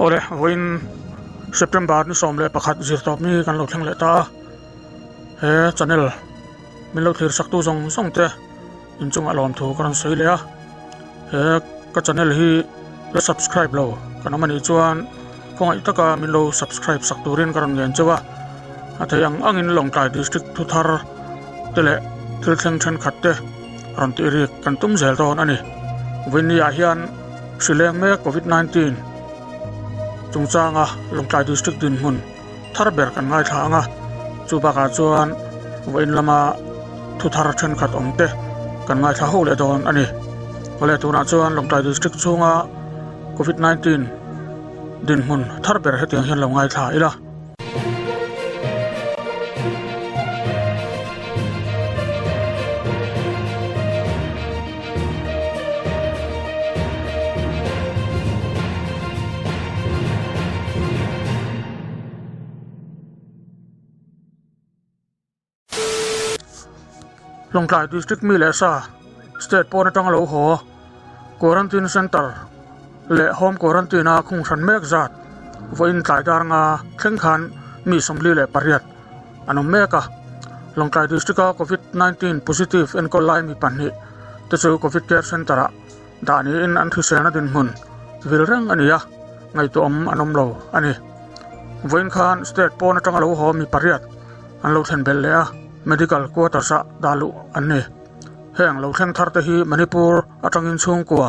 Awle, vawiin September ni 11 zirtawp ni kan lo thleng leh ta a, he channel min lo thlir sak tu zawng zawng te inchungah lawmthu ka rawn sawi leh a, he ka channel hi la subscribe lo kan awm a nih chuan khawngaih taka min lo subscribe sak turin ka rawn ngen cheu a, a theih ang angin Lawngtlai District thuthar te leh thil thleng thenkhat te rawn tih rik kan tum zel dawn a ni. Vawiin ah hian hri leng mek Covid 19 chungchanga Lawngtlai District dinhmun thar ber kan ngaithla ang a, chu bakah chuan vawiin lama thu thar thenkhat awm te kan ngaithla ho leh dawn a ni. Awle tunah chuan Lawngtlai District chhunga Covid 19 dinhmun thar ber hetiang hian lo ngaithla ila. Lawngtlai District mi leh sa state pawn atanga lo haw quarantine centre leh home quarantine a khung hran mek zat vawiin tlai dar nga thleng khan mi 48 an awm mek a. Lawngtlai District a Covid 19 positive enkawl lai mi pahnih te chu Covid care centre ah dah niin an hriselna dinhmun vil reng a ni a, ngaihtuahawm an awm lo a ni. Vawiin khan state pawn atanga lo haw mi pariat an lo thlen belh leh a, medical quarters ah dah luh an ni. Heng lo thleng thar te hi Manipur atangin chhungkua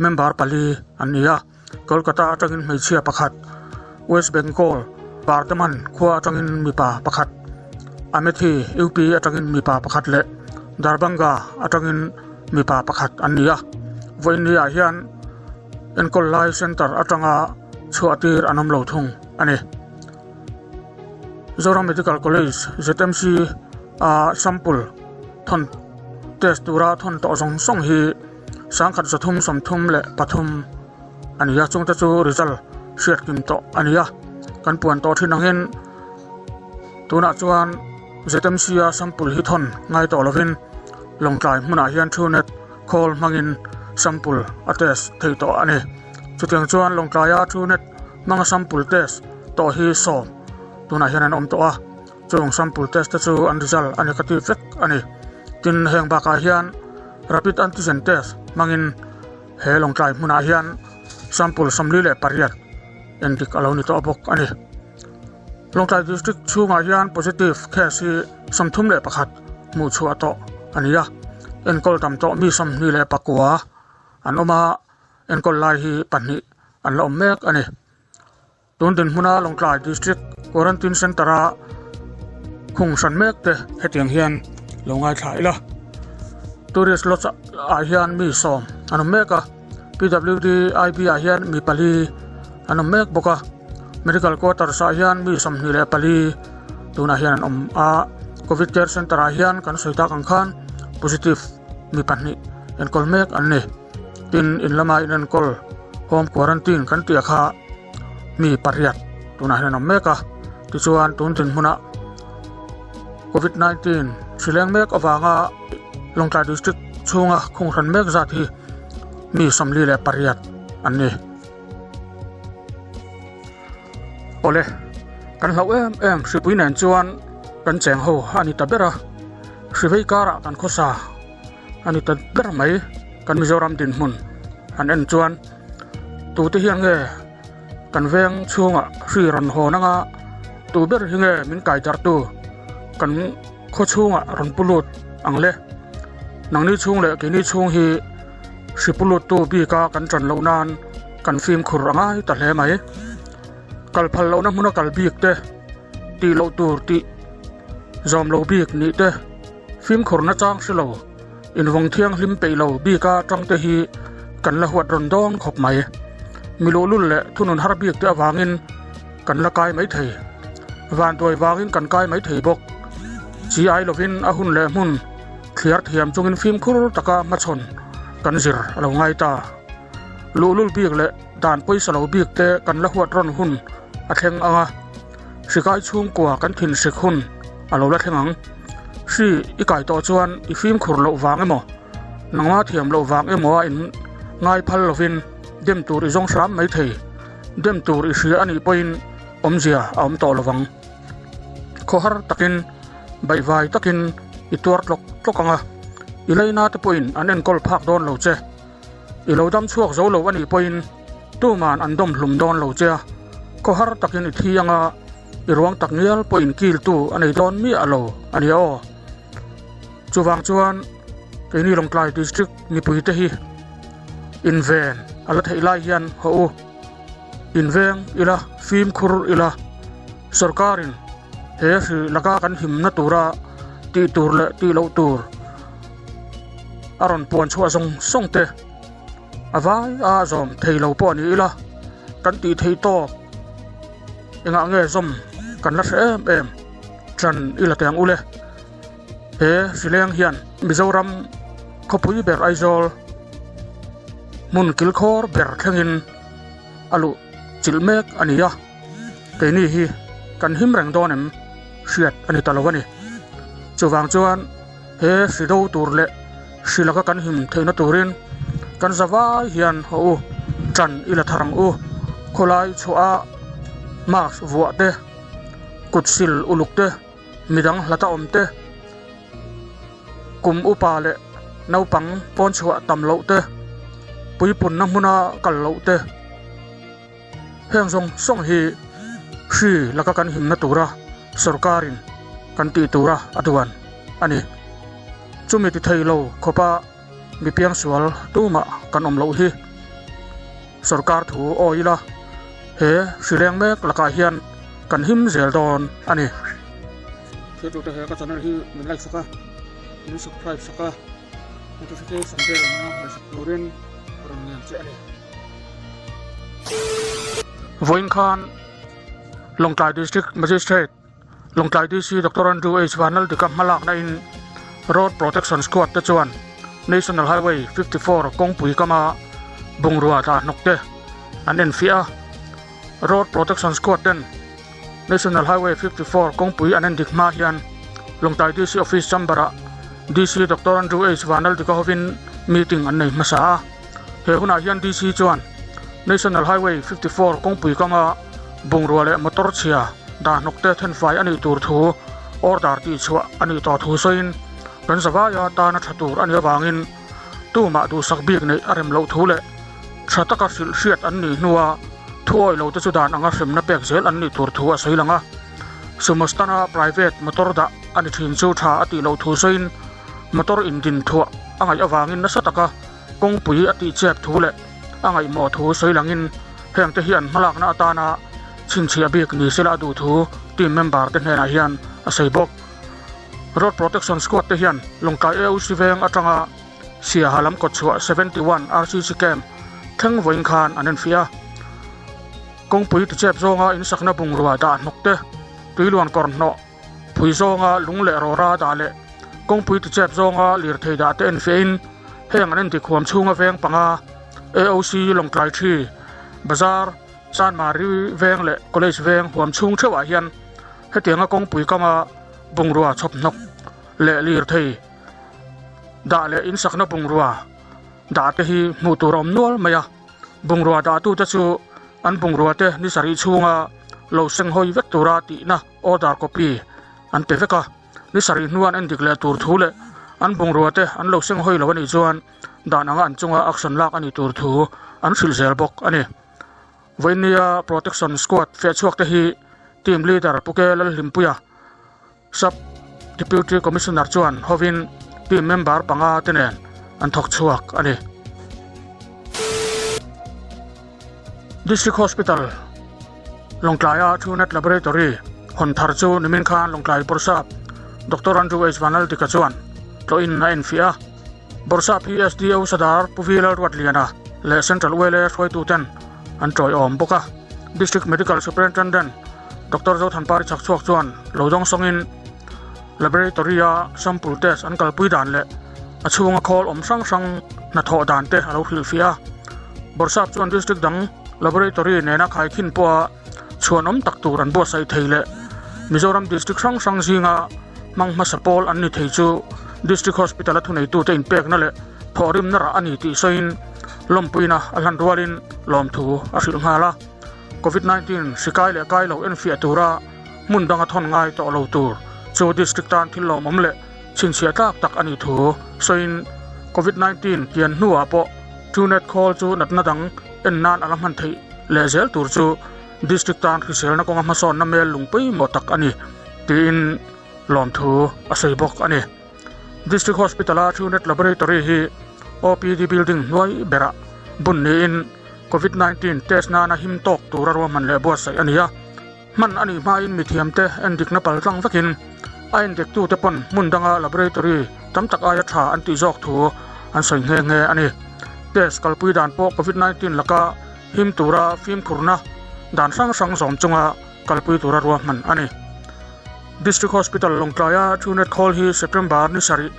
member pali an ni a, Kolkata atangin hmeichhia pakhat, West Bengal Bardhaman khua atangin mipa pakhat, Amethi UP atangin mipa pakhat leh Darbhanga atangin mipa pakhat an ni a. Vawiin ni ah hian enkawl lai centre atanga chhuah tir an awm lo thung a ni. Zoram Medical College, ZMC, a sample thawn test tura thawn tawh zawng zawng hi 1333 a ni a, chungte chu result hriat kim tawh a ni a, kan puan tawh thin angin tunah chuan ZMC a sample hi thawn ngai tawh lovin Lawngtlai hmunah hian Truenet khawl hmangin sample a test thei tawh a ni. Chutiang chuan Lawngtlaia Truenet hmanga sample test tawh hi sawm tunah hian an awm tawh a, chung sample test te chu an result a negative vek a ni. Tin, heng bakah hian rapid antigen test hmangin he Lawngtlai hmunah hian sample 48 endik a lo ni tawh bawk a ni. Lawngtlai District chhungah hian positive case hi 31 hmuh chhuah tawh a ni a, enkawl tam tawh mi 29 an awm a, enkawl lai hi pahnih an la awm mek a ni. Tun dinhmuna Lawngtlai District Quarantine Centre-a khung hran mek te hetiang hian lo ngaithla ila. Tourist Lodge ah hian mi sawm an awm mek a, PWD IB ah hian mi pali an awm mek bawk a, Medical Quarters ah hian mi 24 tunah hian an awm a, Covid Care Centre ah hian kan sawi tak ang khan positive mi pahnih enkawl mek an ni. Tin, in lama inenkawl home quarantine kan tih kha mi pariat tunah hian an awm mek a, tichuan tun dinhmunah Covid 19 hri leng mek avanga Lawngtlai District chhunga khung hran mek zat hi mi 48 an ni. Awle, kan hlauh em em hripui nen chuan kan cheng ho a ni ta ber a, hri vei karah kan khawsa a ni ta ber mai kan Mizoram dinhmun han en chuan tute hian nge kan veng chhungah hri rawn hawn anga tu ber hi nge min kai darh tu kan khaw chhungah rawn pu lut ang le nangni chhung leh keini chhung hi hri pu lut tu bika kan tan loh nan kan fimkhur a ngai ta hle mai kal phal lohna hmuna kal bik te tih loh tur tih zawm lo bik nih te. Fimkhurna chang hre lo, invawng thianghlim peih lo bika tangte hi kan la huat rawn dawn khawp mai. Mi luhlul leh thunun har bik te avangin kan la kai mai thei. Vanduai vangin kan kai mai thei bawk. Chi ai lovin a hun leh hmun thliar thiam chungin fimkhur taka hmachhawn kan zir a lo ngai ta. Luhlul bik leh dan pawisa lo bik te kan la huat rawn hun a thleng ang a. Hrikai chhungkua kan thin hrik hun a lo la thleng ang. Hri i kai tawh chuan i fimkhur loh vang emaw, nangma thiam loh vang emaw a in ngai phal lovin dem tur i zawng hram mai thei. Dem tur i hria a nih pawhin awmzia a awm tawh lovang. Khawhar takin, baihvai takin i tuar tlawk tlawk ang a, i leina te pawhin an enkawl phak dawn lo che. I lo dam chhuak zo lo a nih pawhin tuman an dawm hlum dawn lo che a, khawhar takin i thi ang a, i ruang tak ngial pawhin kiltu a nei dawn miah lo a nia aw. Chuvang chuan keini Lawngtlai District mipuite hi inven a la theih lai hian haw u, inveng ila, fimkhur ila, sorkarin he hri laka kan himna tura tih tur leh tih loh tur a rawn puan chhuah zawng zawng te a vai a zawm thei lo pawh a ni ila, kan tih theih tawk engah nge zawm kan la hre em em ṭan ila teh ang u le. He hrileng hian Mizoram khawpui ber Aizawl hmun kilkhawr ber thlengin a luh chilh mek a ni a, keini hi kan him reng dawn em hriat a ni ta lo a ni. Chuvang chuan he hri do tur leh hri laka kan him theihna turin kan za vai hian haw u, ṭan i la thar ang u, khawlai chhuah a mask vuah te, kut sil uluk te, Midang hlata awm te, kum upa leh naupang pawn chhuah tam loh te, puipunna hmuna kal loh te, heng zawng zawng hi hri laka kan himna tura sorkarin kan tih tura a duan a ni. Chumi ti thei lo khawpa mi piangsual tumah kan awm loh hi sorkar thu aw ila he hri leng mek lakah hian kan him zel dawn a ni. Thiltute he ka channel hi min like sak a, min subscribe sak a, notification bell min lo hmeh sak turin ka rawn ngen che a ni. Vawiin khan Lawngtlai District Magistrate Lawngtlai DC Doctor Andrew H Vanlaldika hmalakna in Road Protection Squad te chuan National Highway 54 kawngpui kama bungrua dah hnawk te an enfiah a. Road Protection Squad ten National Highway 54 kawngpui an endik hma hian Lawngtlai DC Office Chamber ah DC Doctor Andrew H Vanlaldika hovin meeting an nei hmasa a. He hunah hian DC chuan National Highway 54 kawngpui kama bungrua leh motor chhia dah hnawk te thenfai a nih tur thu order tih chhuah a nih tawh thu sawiin kan zavaia tana tha tur a nih avangin tumah duhsak bik neih a rem loh thu leh tha taka hrilh hriat an nih hnua thu awih lo te chu dan anga hremna pek zel an nih tur thu a sawi lang a. Sumo stand-a private motor dah a ni thin chu tha a tih loh thu sawiin motor indin thuah a ngaih avangin nasa taka kawngpui a tih chep thu leh a ngaihmawh thu sawi langin hengte hi an hmalakna atana chhinchhiah bik ni sela a duh thu team member te hnenah hian a sawi bawk. Road Protection Squad te hian Lawngtlai AOC veng atanga Siaha lam kawtchhuah 71 RCC Camp thleng vawiin khan an enfiah a. Kawngpui tichep zawnga insakna bungrua dah hnawk te, tuiluan kawr hnawh, Phui zawnga lung leh rawra dah leh kawngpui tichep zawnga lirthei dah te enfiahin heng an intikhuam chhunga veng panga AOC Lawngtlai Thi Bazar, Chanmari veng leh College veng huam chhung theuhah hian hetianga kawngpui kama bungrua chhawp hnawk leh lirthei dah leh insakna bungrua dah te hi hmuh tur a awm nual mai a. Bungrua dahtute chu an bungrua te ni sarih chhunga lo senghawi vek tura tihna order copy an pe vek a, ni sarih hnuan en dik leh tur thu leh an bungrua te an lo senghawi lo a nih chuan dan anga an chunga action lak a nih tur thu an hrilh zel bawk a ni. Vawinia Protection Squad fehchhuak te hi Team Leader Pu Ke Lalhlimpuia, Sub Deputy Commissioner chuan hovin team member panga te nen an thawk chhuak a ni. District Hospital Lawngtlaia Truenat Laboratory hawn thar chu nimin khan Lawngtlai Bawrhsap Doctor Andrew H Vanlaldika chuan tlawhin a enfiah a. Bawrhsap hi SDO Sadar Pu V Lalruatliana leh Central ULA hruaituten an tawiawm bawk a. District Medical Superintendent Doctor Zothanpari chhakchhuak chuan lo dawng sawngin Laboratory-a sample test an kalpui dan leh a chhunga khawl awm hrang hrang hnathawh dan te a lo hrilhfiah a. Bawrhsap chuan District dang Laboratory nena khaikhin pawha chhuanawm tak tur an buatsaih thei leh Mizoram District hrang hrang zinga hmang hmasa pawl an ni thei chu District Hospital-a thuneitute inpekna leh thawhrimna rah a ni tih sawiin lawmpuina a hlan rualin lawmthu a hrilh nghal a. Covid 19 hri kai leh kai lo enfiah tura hmun danga thawn ngai tawh lo tur chu district tan thil lawmawm leh chhinchhiah tlak tak a nih thu sawiin Covid 19 kian hnuah pawh Truenat khawl chu natna dang en nan a la hman theih leh zel tur chu district tan hriselna kawnga hmasawnna mel lung pawimawh tak a ni tiin lawmthu a sawi bawk a ni. District Hospital-a Truenat Laboratory hi OPD building hnuai berah bun niin Covid 19 test nana him tawk tura ruahman leh buatsaih a ni a. Hman a nih hmain mithiamte endikna pal tlang vekin a endiktute pawn hmun danga laboratory tam tak aia tha an tih zawk thu an sawi nghe nghe a ni. Test kalpui dan pawh Covid 19 laka him tura fimkhurna dan hrang hrang zawm chunga kalpui tura ruahman a ni. District Hospital Lawngtlaia Truenat khawl hi September ni sarih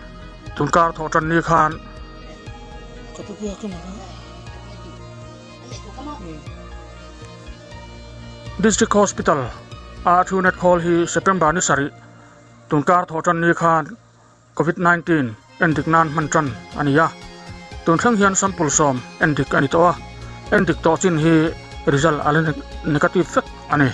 tunkar thawh tan ni khan District Hospital a Truenat khawl hi September ni sarih tunkar thawh tan ni khan Covid 19 endik nan hman tan a ni a. Tun thleng hian sample sawm endik a ni tawh a, endik tawh chin hi result a la negative vek a ni.